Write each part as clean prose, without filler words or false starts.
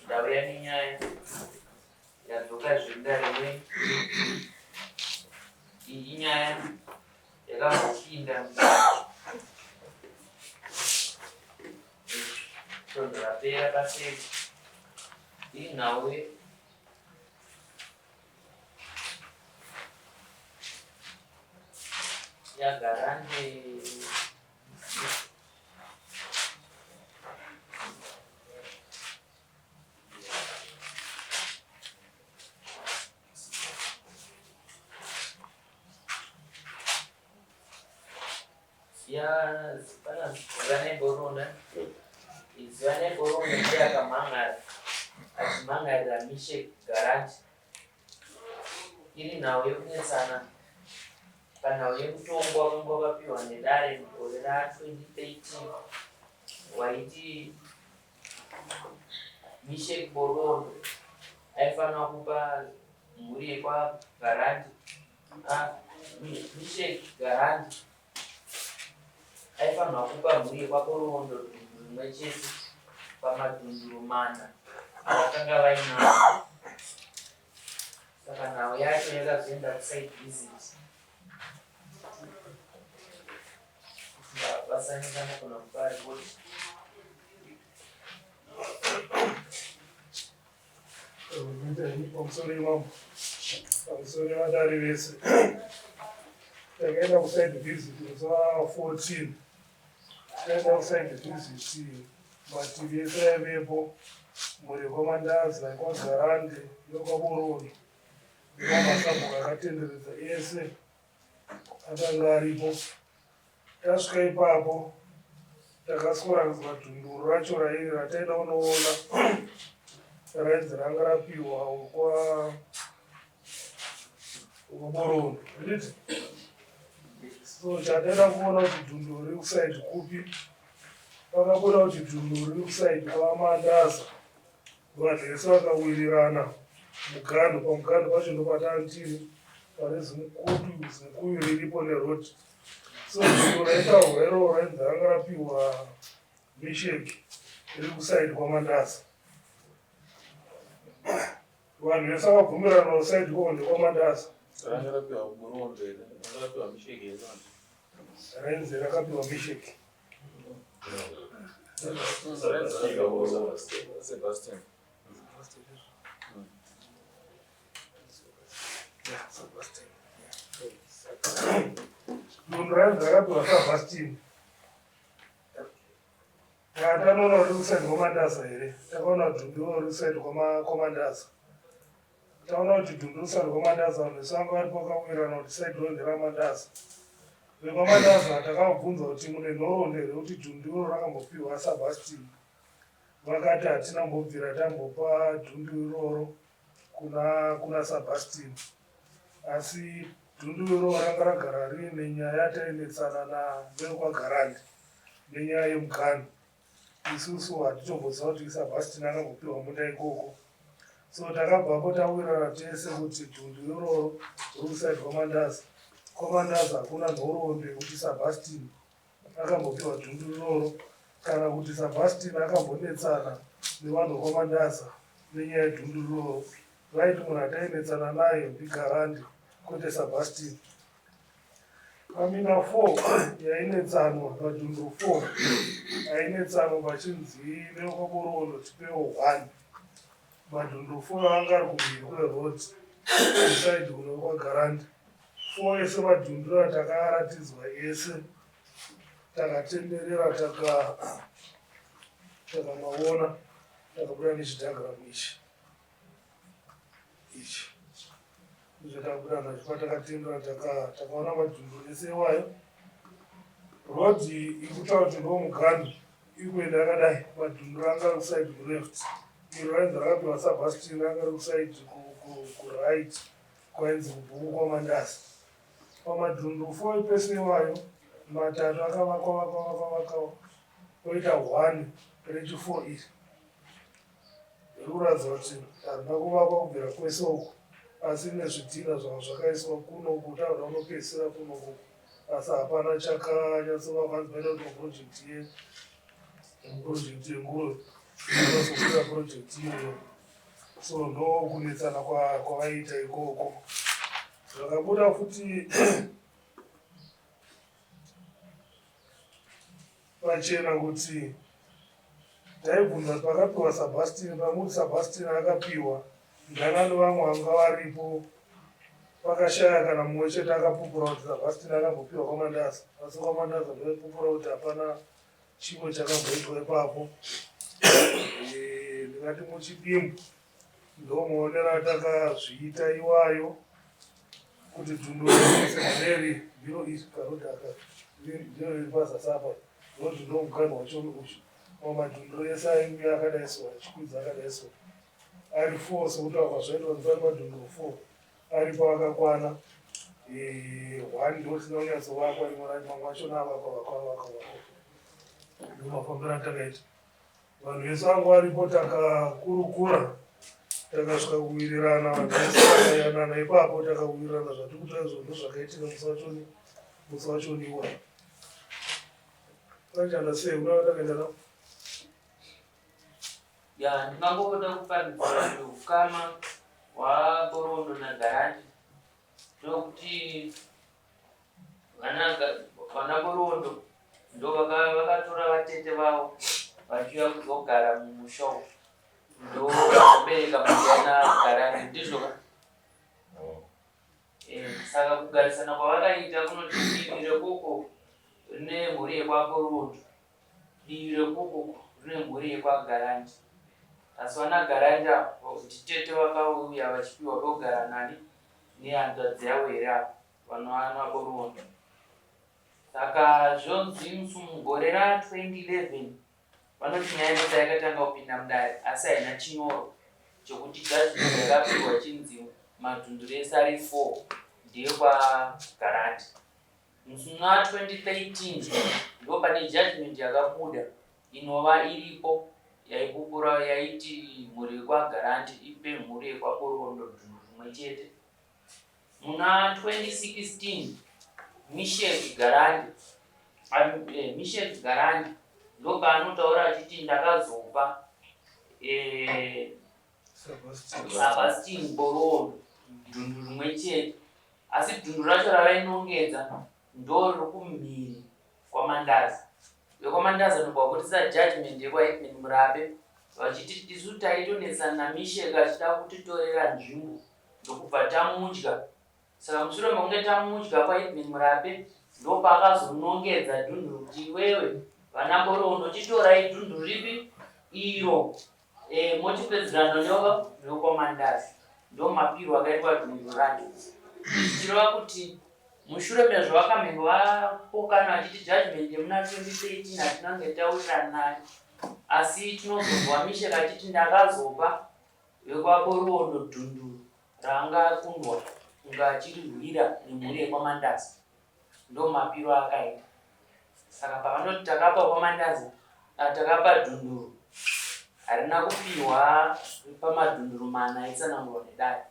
Ndauya nenyaya yadzoka zvemudare mwenyu. Iyi inyaya yakambopinda svondo rapera paseri. Iri nhau yaGarande Zivanai Borona ndiye akamhan'ara achimhan'arira Mishek Garandi iri nhau yekunetsana panhau yemutongo wakanga wakapiwa nedare mugore ra2013 waiti Mishek Borondo aifanira kupa mhuri yekwaGarandi ah, Mishek Garandi aifanirwa kupa mhuri yekwaBorondo dundu rimwe chete pamadunduru mana avakanga vainawo. Saka nhau yacho yakazoenda kusite visit vasanyika vanogona kupa ripoti. Pamusoro imambo, pamusoro evadare vese. Takaenda kusite visit musi wa 14. Takaenda kusite visit mativi ese aivepo, mhuri yekwaMandaza, yekwaGarande nekwaBoroni nemamasabhuku akatenderedza ese akanga aripo. Tasvika ipapo takaswera dhunduru racho rairi rataida kunoona rainzi ranga rapiwa kwa kuBoroni handiti? So chataida kuona kuti dhunduru riri kusaidi kupi, pakabuda kuti dhunduru riri kusaidi kwaMandaza. Vanhu vese vakawirirana muganhu, pamuganhu pacho ndopatantiri pane zimukutu zimukuyu riripo neroad. So dhunduru raitaurwa iroro rainzi ranga rapiwa Misheki riri kusaidi kwaMandaza. Vanhu vese vakabvumirana kusaidi ikoko ndekwaMandaza. Ranga rapiwa Burundo here? Ranga rapiwa Misheki here? Rainzi rakapiwa Misheki. Sebastian. Dunhu rainzi rakapiwa Sebastian. Tanoona kuti kuside kwaMandaza here? Takaona kuti dundu riri kuside kwaMandaza. Taona kuti dundu riri kuside kwaMandaza, vanhu vese vanga varipo vakawirirana kuti side iro nderaMandaza. VekwaMandaza takavabvunza kuti mune nhoroondo here kuti dundu iro rakambopiwa Sabastine. Vakati hatina kumbobvira tambopa dundu iroro kuna kuna Sabastine. Asi dundu iroro ranga ragara riine nyaya yatainetsana nevekwaGarandi nenyaya yemuganhu. Isusu hatitomboziva kuti Sabastine akambopiwa munda ikoko. So takabvapo tawirirana tese kuti dundu iroro riri kuside kwaMandaza. KwaMandaza hakuna nhoroondo yekuti Sabastine akambopiwa dundu iroro kana kuti Sabastine akambonetsana nevanhu vekwaMandaza nenyaya yedundu iroro. Vaiti munhu atainetsana naye ndiGarandi kwete Sabastine. Pamina 4 yainetsanwa padundu 4 ainetsanwa pachinzi nevekwaBorondo tipewo 1 madundu 4 anga ari kumhiri kweroad kusaidi kuno kwaGarandi. 4 ese madhunduru atakaratidzwa ese takatenderera taka takamaona takabuda nechidhagramu ichi ichi ndozvatakabuda nacho patakatendera takaona madhunduru ese iwayo rodhi ikutaura kuti ndomuganhu iri kuenda yakadai madhunduru anga ari kusaidi kuleft iro rainzi rakapiwa sabastin ranga ri kusaidi kuright Kwainzi kubhuku kwaMandaza. Pamadhunduru four epese iwayo, matatu akavakwa vakwa vakwa vakwa poita one rechi four iri riri kuratidza kuti harina kuvakwa kubvira kwese uku asi rine zvidhina zvanga zvakaiswa kuno uku takuda kunopedzisira kuno uku asi hapana chakanyatsovakwa hanzi paida kuitwa project ye project yenguruve. Vakazokwira project iyoyo. So ndokunetsana kwavaiita ikoko. Zvakabuda futi pachena kuti taibvunza kuti pakapiwa Sabastine, pamuti Sabastine akapiwa ndanani vamwe vanga varipo pakashaya kana mumwe chete akapupura kuti Sabastine akambopiwa kwaMandaza, asi kwaMandaza ndoipupura kuti hapana chimwe chakamboitwa ipapo. Eh, ndingati muchidimbu ndomuonera atakazviita iwayo kuti dhundu resemaneri ndiro iri karodhi aka ndiro riri pazasi apa ndoti ndomuganhu wacho uyu mamwe madhunduru ese aiuya akadai so achikwidza akadai so ari four sekutaura kwazvaitwa kuti pane madhunduru four aripo akakwana eh, one ndotisina kunyatsovakwa rimwe racho mamwe achona avakwa vakwa vakwa vakwa ndomafambiro atakaita Vanhu vese vanga varipo takakurukura takasvika kuwirirana vanhu vese vakayanana ipapo takawirirana zvatiri kutaura izvo ndozvakaitika musi wachoni musi wachoni iwayo kanjana sei una vatakaenda navo ya ndingangoda kuparidzira kuti ukama hwaborondo nagarandi ndokuti Vana Borondo ndo vakatora vatete vavo vachiuya kuzogara mumusha umu ndo vakabereka mbuya naGarani ndizvo ka? Eh, saka kugarisana kwavakaita kunoti divi rekoko rine mhuri yekwaBorondo divi rekoko rine mhuri yekwaGarandi asi vana Garandi ava nditete vakauya vachipiwa pekugara nani nehanzvadzi yavo here apa vanoanwa boruondo saka zvonzi mugore ra 2011 vanoti nyaya inota yakatanga kupinda mudare asi haina chinyoro chekuti judgment yakapiwa chinzi madhunduru ese ari 4 ndeyekwagarandi muna 2013 ndo pane judgment yakabuda inova iripo yaipupura yaiti mhuri yekwagarandi ipe mhuri yekwaborondo dunhu rimwe chete Muna 2016 Misheck Garandi eh, Misheck Garandi ndopaanotaura achiti ndakazopa eh, Sebastian Borondo dhundu rimwe chete asi dhundu racho ravainongedza ndo riri kumhiri kwaMandaza. VekwaMandaza ndobva vabudisa judgment yekwaHeadman Murape vachiti isu taitonetsana naMisheck achida kutitorera nzvimbo ndokubva tamudya. Saka mushure mekunge tamudya kwaHeadman Murape ndopaakazonongedza dhunduru kuti iwewe vana Borondo chitorai dhunduru ripi iro e, mochipedzerana nyoka nokwaMandaza. Ndomapirwo akaitwa dhunduru racho zvichireva kuti Mushure mezvo vakamhenge vapokana vachiti judgment yemuna 2013 hatina kunge taurirana nayo asi tinozonzwa Mishek achiti ndakazopa vekwaBorondo dhunduru raanga akundwa kunge achirirwira nemhuri yekwaMandaza. Ndomapiro aakaita. Saka pavanoti takapa kwaMandaza, ah, takapa dhunduru harina kupihwa pamadhunduru mana aitsanangurwa nedare.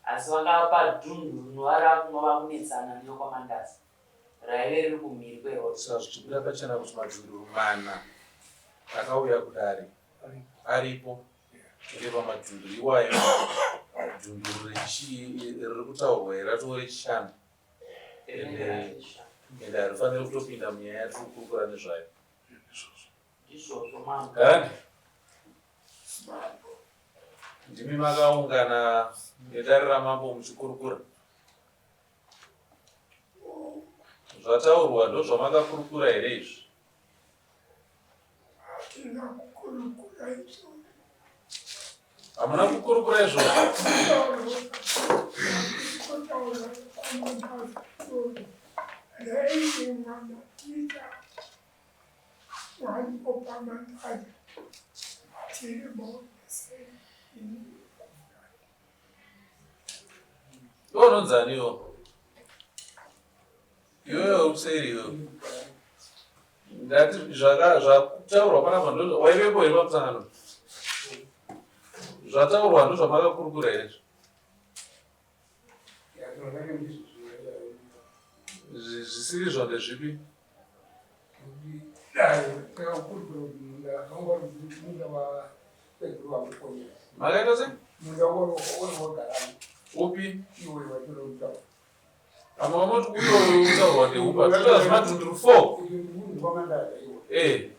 Asi vakapa dunhu rinova rakunova kunetsana neokwaMandaza raive riri kumhiri kweroad. Saka zvichibuda pachena kuti madhunduru mana akauya kudare aripo uye pamadhunduru iwayo dhunduru riri kutaurwa iri ratove rechishanu ende ende harifaniri kutopinda munyaya yatiri kukurukura nezvayo. Ndizvozvo mambo. Garandi. Ndimi makaungana nedare ramambo muchikurukura. Zvataurwa ndozvamakakurukura here izvi? Hatina kukurukura izvozvo. Hamuna kukurukura izvozvo? Kutaura kwamadauri rei mwana tita Iwe unonzani iwe? Iwewe uri iwe. Ndati zvakataurwa panapa ndo waivepo here pamusangano? Zvataurwa ndozvamakakurukura here izvo? Zvisirizvo ndezvipi? Makaita sei? Upi? Pamwe vanoti uyoyo utaurwa ndeupa toita zvemadhunduru 4. Eh.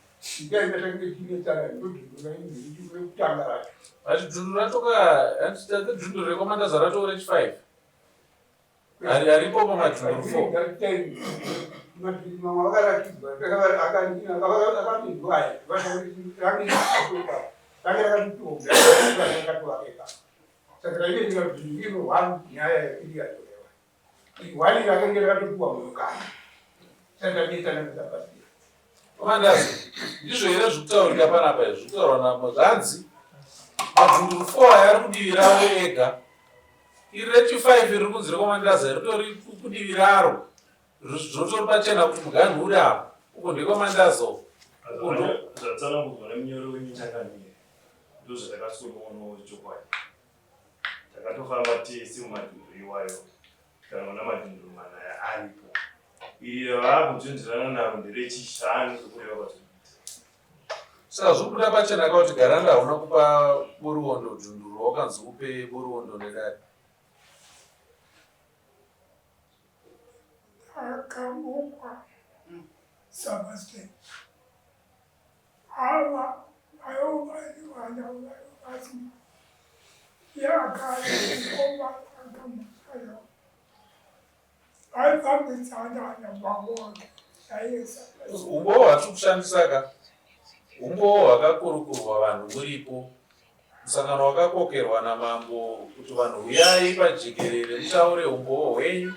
But dhunduru racho ka handiti dhunduru rekwamandaza racho rechi 5. Ari aripo pamadhunduru 4. Saka tainge kuti ndiro one nyaya iri yatorewa. One rakenge rakatopiwa munhu kare. Saka tainge pasina. Commanders, ndizvo here zviri kutaurika panapa izvi zviri kutaurwa namo zvanzi madhunduru 4 aya ari kudivi ravo ega iri rechi 5 riri kunzi rekwamandaza ritori kudivi raro zvotori pachena kuti muganhu uri apo uko ndekwamandaza uko uko ndo Zvatsanangudzwa nemunyori wenyu Changamire ndozvatakasonoonawo chokwadi. Takatofamba tese mumadhunduru iwayo tikanoona madhunduru mana aya aripo. Iri ravaakudzvinzirana naro nderechishanu sekureva kwatiri kuita. Saka zviri kubuda pachena ka kuti Garanda hauna kupa Boruwondo dhunduru rawakanzi upe Boruwondo nedare. Akamukwa Sebastian. Ava vaiva vasina yakare akamusara vaifambidzana nababa wake naiye Sebastian. Umbowo hwatiri kushandisa ka umbowo hwakakurukurwa vanhu muripo. Musangano wakakokerwa namambo kuti vanhu huyai pajekerere mutaure umbowo hwenyu.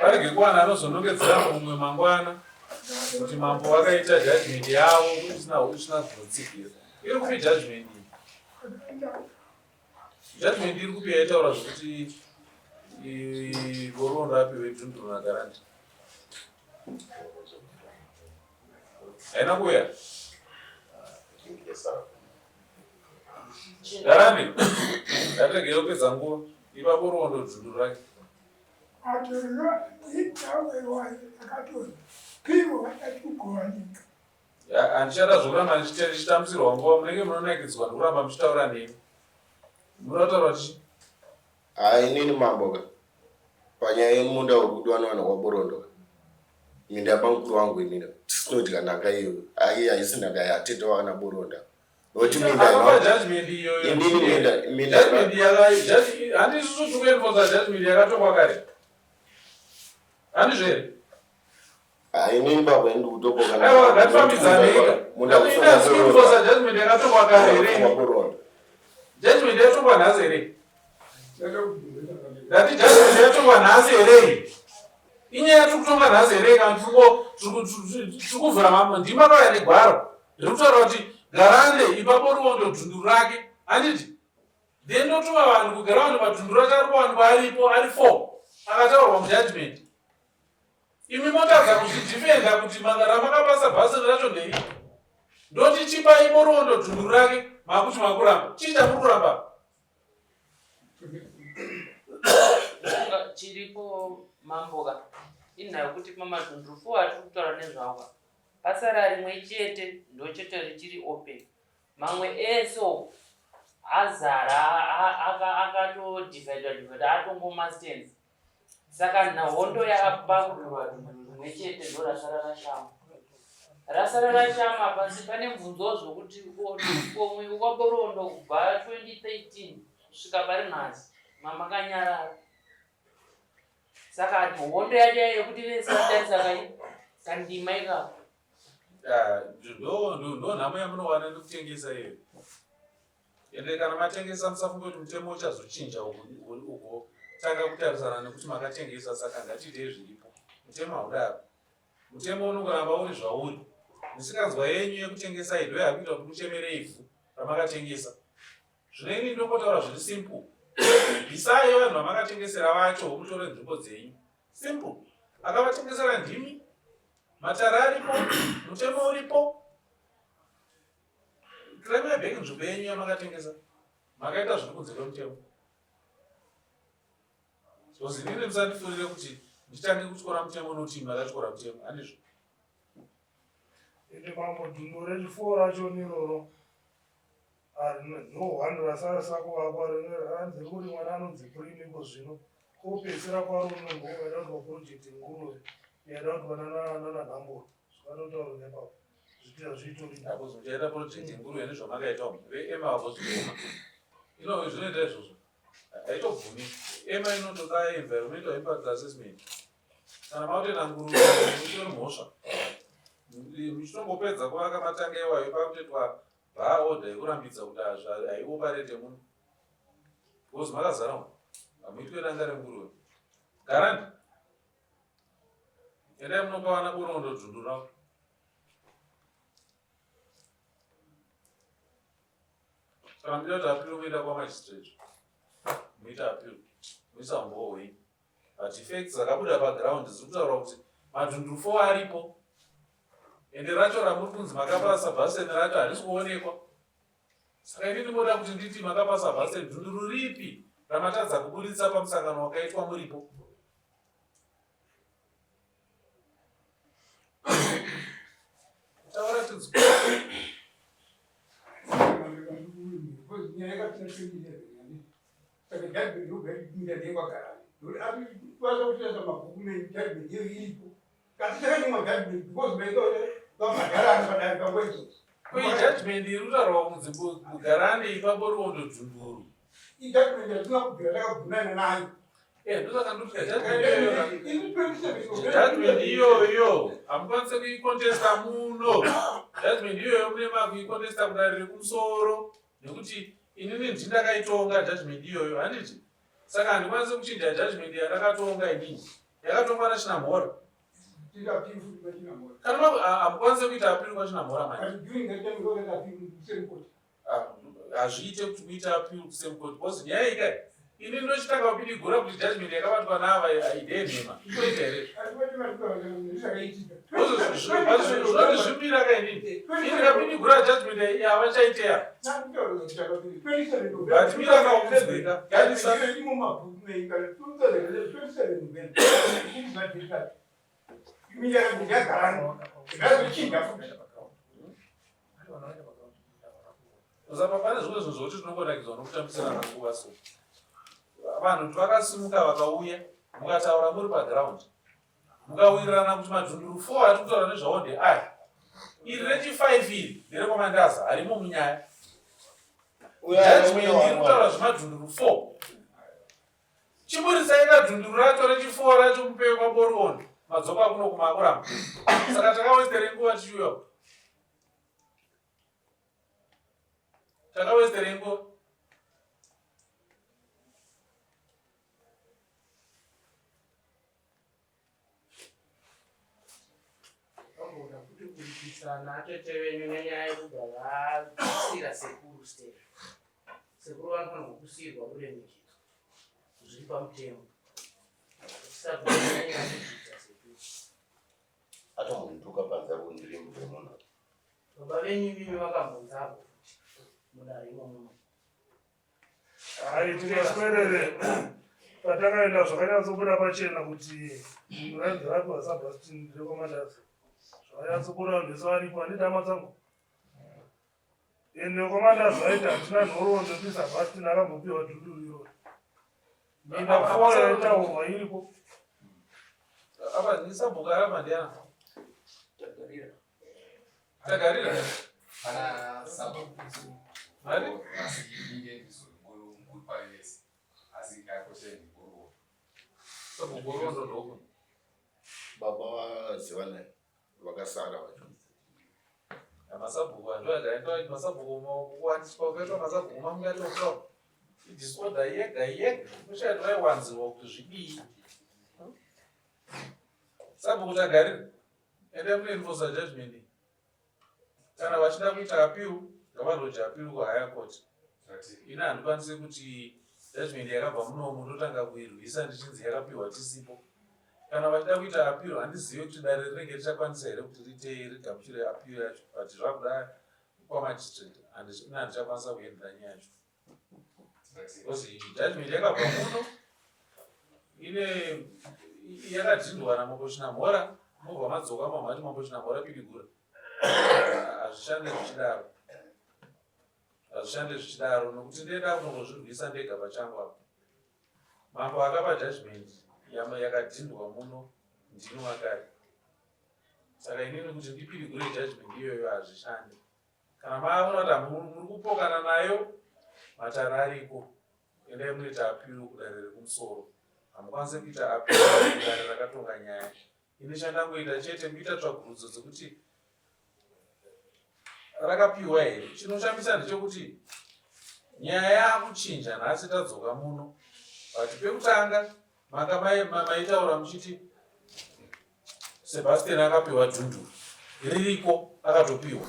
Parege kuwana anozonongedzera mumwe mangwana kuti mambo vakaita judgment yavo isina isina zvinotsigira. Iri kupi judgment iyi? Judgment iri kupi yaitaura zvekuti Gorondo apiwe dhunduru naGarandi? Haina kuuya? Garandi, ndaregera kupedza nguva. Ipa Gorondo dhunduru rake. Handichada zvokuramba ndichitambisirwa nguva munenge munonakidzwa nekuramba muchitaura nemi. Munoda kutaura chii? Haa inini mambo ka panyaya yemunda uri kudiwa nevanhu kwaBorondo ka minda yabamukuru wangu inini tisinodya nhaka iyoyo ayi haisi nhaka yatete wakana Boronda nokuti minda Akapa judgment iyoyo. Inini minda minda Judgment yaka handi isusu tiri kuenforcer judgment yakatongwa kare. Handizvo here? Haa inini baba ini ndikutopoka Aiwa ngatifambidzanei ka. munda Ini kuenforcer judgment yakatongwa kare here? Boronda Judgment yatongwa nhasi here? Ndati judgment yatongwa nhasi here? Inyaya yatiri kutonga nhasi here kana tiri kuvhura mambo ndima akauya negwaro riri kutaura kuti Garande ipa Boruwondo dhunduru rake handiti then ndotuma vanhu kugara vanhu padhunduru racho ari kuwanikwa aripo ari 4 akataurwa mujudgment imi motadza kuzvidhifenda kuti ramakapasa bhasi racho nderipi ndoti chipai Boruwondo dhunduru rake makuti makuramba chii chamuri kuramba Ndofunga chiripo mambo ka inhau yekuti pamadhunduru 4 atiri kutaura nezvawo ka pasara rimwe chete ndochete richiri open mamwe ese uku azara akatodivhaidwa divhaidwa atongomastands saka nhondo yakapakurirwa dhunduru rimwe chete ndo rasara rashama rasara rashama pasi pane mubvunzo zvokuti komwe kwaBorondo kubva 2013 kusvika pari nhasi mamakanyarara saka ati hondo yacho yekuti vese vatarisa kai kandima ikako Ah, ndo ndo ndo nhamo yamunowana nekutengesa iyo ende kana matengesa musafunge kuti mutemo uchazochinja ugo tanga kutarisana nekuti makatengesa saka ngatiitei zviripo mutemo haudaro mutemo unongoramba uri zvauri misikanzwa yenyu yekutengesa iyi ndo yakuita kuti muchemere ivhu ramakatengesa zvino ini ndongotaura zviri simple bvisai vanhu vamakatengesera vacho mutore nzvimbo dzenyu simple akavatengesera ndimi matare aripo mutemo uripo claimai back nzvimbo yenyu yamakatengesa makaita zviri kunze kwemutemo so inini musandifurire kuti nditange kutyora mutemo nokuti makatyora mutemo handizvo Ende mambo dhunduru rechifour racho niroro. No one rasara sakuvakwa ranzi riri mwana anonzi prime iko zvino kopedzisira kwaro unongo waida kuti paproject nguruve yaida kuti vana nananhamburo zvakatotaurwa nepapo zviita zviitori apo muchaita project nguruve nezvamakaita umu veema vavozvioma ino zvinoita izvozvo haitobvumi ema inotoda environmental impact assessment kana makutoita nguruve muchitori mhosva muchitongopedza kuvaka matanga iwayo pakutoitwa Baa order yekurambidza kuti haioperate muno. Because makazara umu. Hamuitwe danga renguruve. Garandi. Endai munopa vana borondo dzundu ravo. Kana muchida kuti appeal muenda kwamagistrate. Muita appeal. Muisa umbowo hwenyu. But facts dzakabuda paground dziri kutaura kuti madhundu 4 aripo. Ende racho ramuri kunzi makapasa bhaseni racho harisi kuonekwa. Saka ini ndimoda kuti nditi makapasa bhaseni dhunduru ripi ramatadza kuburitsa pamusangano wakaitwa muripo? Taura tinzwe. Nyaya yakapinda 2011 saka judgment yobva ipinda ndeyekwagarani nokuti akwanisa kutarisa mabhuku menyu judgment iyo iripo kasi takanyimwa judgment because mainge vabhadharana padare panguva idzodzo. Ko ijudgment iri kutaurwa kunzi bugarane ipapo riondo dzunduru. Ijudgment yatina kubvira takabvunana nayo. Eh, ndosaka ndoti judgment iyoyo hamukwanise kuikontesta muno. Judgment iyoyo mune makuikontesta kudare rekumusoro nekuti inini ndindakaitonga judgment iyoyo handiti saka handikwanise kuchinja judgment yandakatonga inini yakatongwa nachinamhora kana hamukwanise kuita apiri kwachinamhora manje hazviite kuti kuita appeal kusame court because nyaya iyi kai ini ndochitanga kupidigura kuti judgment yakabatwa naava idee nhema itoita here zvinondizvimira ka inini ini ndikapidigura judgment havachaiteya but mira kaunzweka garisa Saka pane zvimwe zvinhu zvokuti tinongonakidzwa nokutambisirana nguva so vanhu vakasimuka vakauya mukataura muri paground mukawirirana kuti madhunduru four atiri kutaura nezvawo ndeaya iri rechi five iri nderekwamandaza harimo munyaya judgment iri kutaura zvemadhunduru four Chiburitsai kadhunduru racho rechifour racho mupeyo kwaBoruondo madzoka kuno kumakuramba saka takawestere nguva tichiuya takawestere nguva Vamboda kuti kuripitsana atete venyu nenyaya yekubva vasiira sekuru stera. Sekuru vanofanirwa kusiirwa kuremekedzwa zviri pamutemo. Tisabva nenyaya yekuzvidza sekuru. Atombonituka panze apo ndiri mbwa yemunhu. Baba venyu imimi vakambonzarwo futi mudare imomo. Hai tingaswerere patakaenda zvakanyatsobuda pachena kuti munhu rainzi rapiwa Sebastian ndekwaMandaza. Zvakanyatsobuda vanhu vese varipo handiti hama dzangu. Ende kwaMandaza vaiti hatina nhoroondo kuti Sebastian akambopiwa dhuduru iroro. Minda four yaitaurwa iripo. Apa ndisabhuku aramba ndiana? Tagarira. Tagarira. Pana sabhuku. Mari? Asi inge ndizvo mukuru pavese. Asi kakosha ndikuru. Sabhuku rondo ndoko. Baba vaZivanai vakasara vacho. Masabhuku antu akaenda masabhuku kuwaniswa kukaitwa masabhuku mamungatofa. Disorder yega yega. Kushaya vaiwanzirwa kuti zvidii. Sabhuku tagarira. Endai munoenforcer judgment iyi. Kana vachida kuita appeal, ngavaroje appeal kuhigher court. Ini handikwanise kuti judgment yakabva munomu ndotanga kuirwisa ndichinzi yakapiwa tisipo. Kana vachida kuita appeal, handizive kuti dare rinenge richakwanisa here kuti riite rigamuchire appeal yacho, but zvakuda kwamagistrate, ini handichakwanisa kuendera nyaya yacho. Because judgment yakabva muno ine yakadhindwa namambo Chinamhora mobva madzoka mamhati mambo Chinamhora pidigura hazvishande zvichidaro. Hazvishande zvichidaro nokuti ndenda kunongozvirwisa ndega pachangu apo. Mambo akapa judgment yakadhindwa muno ndini wakare. Saka inini kuti ndipirigure judgment iyoyo hazvishande. Kana maona kuti muri kupokana nayo matare ariko. Endai munoita appeal kudare rekumusoro. Hamukwanise kuita appeal kudare rakatonga nyaya. Ini chandangoita chete kuita tsvagurudzo dzekuti rakapiwa here. Chinoshamisa ndechekuti nyaya yakuchinja nhasi tadzoka muno but pekutanga manga maitaura muchiti Sebastian akapiwa dhunduru ririko akatopiwa.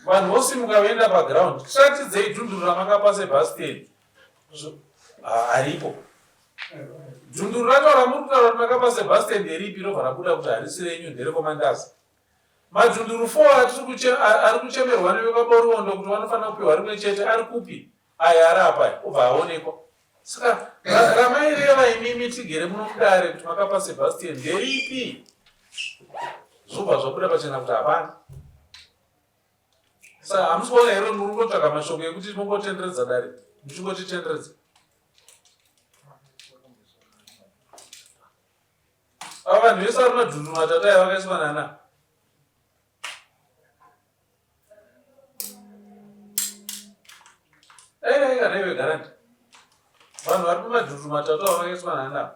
Vanhu vosimuka voenda paground, tiratidzei dhunduru ramakapa Sebastian. Haripo. Dhunduru racho ramuri kutaura kuti makapa Sebastian nderipi robva rabuda kuti harisi renyu nderekomandaza. Madhunduru 4 ari kuchemerwa nevekwaBoruondo kuti vanofanira kupiwa rimwe chete ari kupi? Aya ari apa obva aonekwa. Saka ramaireva imimi tigere muno mudare kuti makapa Sebastian nderipi? Zvobva zvabuda pachena kuti hapana. Saka hamusi kuona here muri kungotsvaga mashoko ekuti mongotenderedza dare muchingotitenderedza. Ava vanhu vese vari madhunduru matatu aya vakaiswa nana. Aira aira garandi. Vanhu vari pamadhunduru matatu ava vakaiswa nana.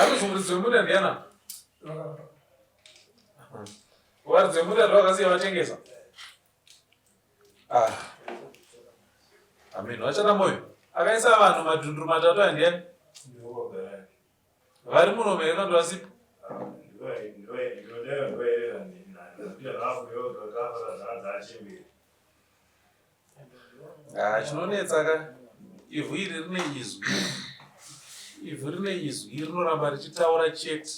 Anozunguridza wemunda ndiyana? Varidzi vemunda ndovakasiya vatengesa. Ah. Amen. Vachada moyo. Akaisa vanhu madhunduru matatu aya ndiyani? Vari muno here kana vasipo? Ah, chinonetsa ka ivhu iri rine izwi. Ivhu rine izwi rinoramba richitaura chete.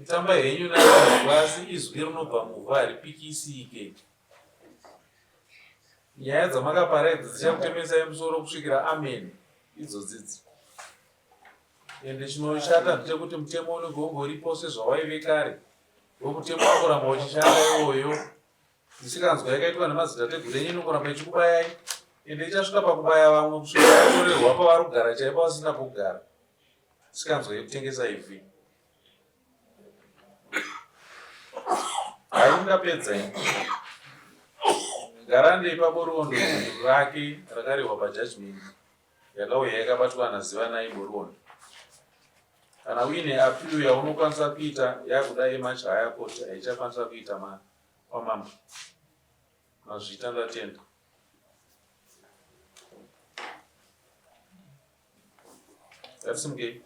Tamba henyu naizwi asi izwi rinobva muvhu haripikisike. Nyaya dzamakapara idzi dzichakutemesai musoro kusvikira amen idzodzidzi. Ende chinoshata ndechekuti mutemo unenge ungoripo sezvawaive kare. Wemutemo wakuramba uchishanda iwoyo. Misikanzwa yakaitwa nemadzitateguru enyu inongoramba ichikubayai ende ichasvika pakubaya vamwe kusvika vatorerwa pavari kugara chaipo vasina pokugara. Misikanzwa yekutengesa ivhu iyi. Hayi ndapedza ini. Garande paBoruondo rake rakarehwa pajudgment yakauya yakabatwa naZivanai Boruondo. Kana uine appeal yaunokwanisa kuita yakuda yemuch higher court haichakwanisa kuita ma kwamambo. Mazvita ndatenda. Ngatisimukei.